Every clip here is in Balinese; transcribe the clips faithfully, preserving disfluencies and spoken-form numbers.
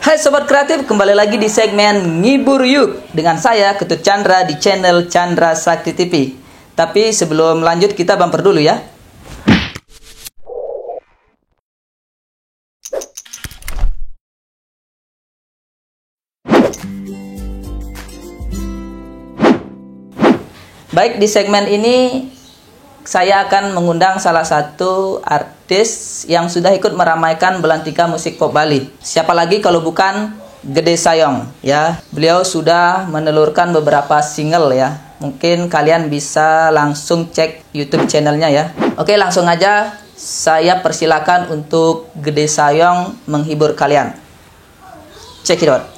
Hai Sobat Kreatif, kembali lagi di segmen Ngibur Yuk dengan saya Ketut Chandra di channel Chandra Sakti T V. Tapi sebelum lanjut, kita bumper dulu ya. Baik, di segmen ini saya akan mengundang salah satu artis yang sudah ikut meramaikan Belantika musik pop Bali. Siapa lagi kalau bukan Gede Sayong, ya. Beliau sudah menelurkan beberapa single, ya. Mungkin kalian bisa langsung cek YouTube channelnya, ya. Oke, langsung aja saya persilakan untuk Gede Sayong menghibur kalian. Check it out.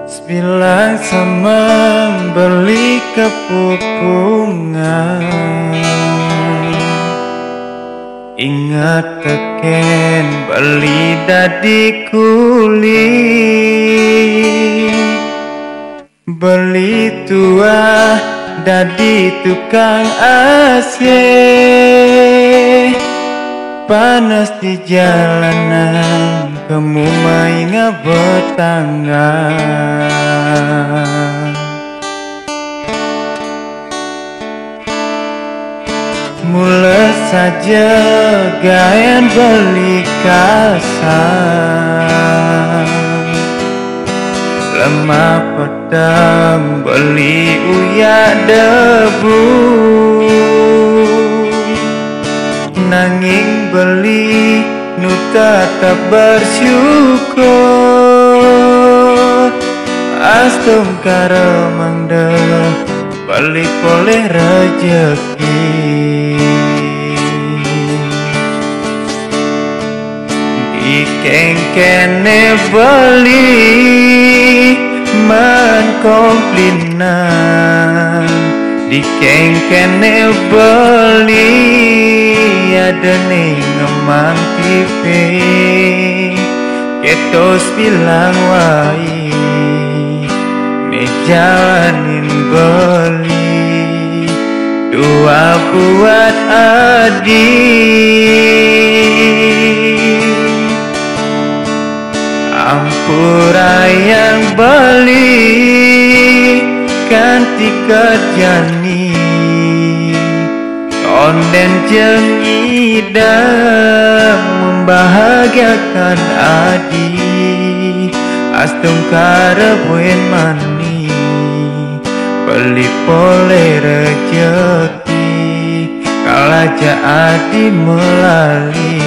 Sebilang samang beli kepupungan. Ingat teken beli dadi kuli. Beli tuah dadi tukang asih. Panas di jalanan, kamu main bertangga. Mula saja gaen beli kasar. Lemah petang beli uyak debu. Nanging beli nu tetap bersyukur. Astungkara mangda beli polih rejeki. Dikengkene beli man komplinan. Dikengkene beli adene ngemang tipe. Ketos bilang wai. Jalanin beli dua buat adi. Ampura yang beli kanti kerjani. Tonden jeng idang membahagiakan adi. Astungkara buen mani. Beli poleh rejeki kalaja adi melali.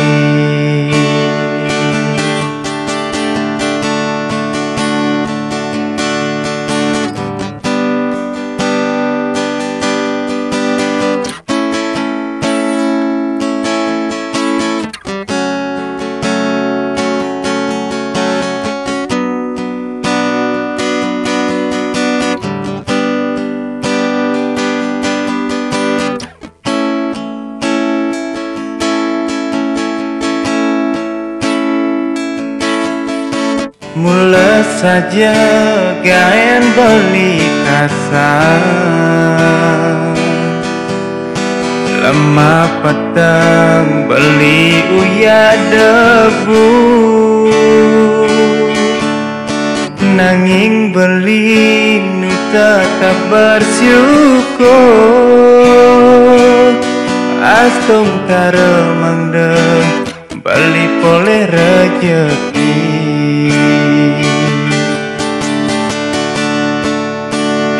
Mula saja gaen beli kasar. Lemah petang beli uyak debu. Nanging beli nu tetap bersyukur. Astungkara mangda beli poleh rejeki.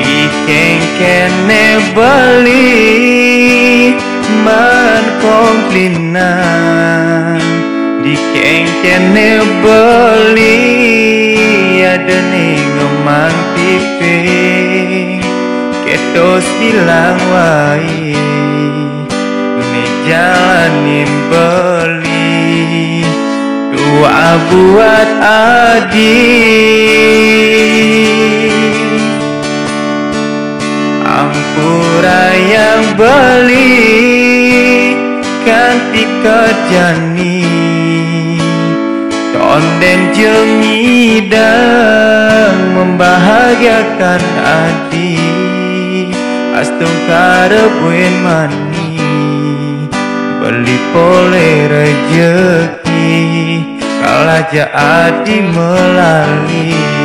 Dikengkene beli man komplinan. Dikengkene beli adene ngemang tipe. Ketos bilang wai. Ni jalanin beli dua buat adi. Ampura yang beli kanti kerjani. Tonden jeng idang Bahagiakan adi, astungkara buin mani, beli pole rejeki, kalaja adi melali.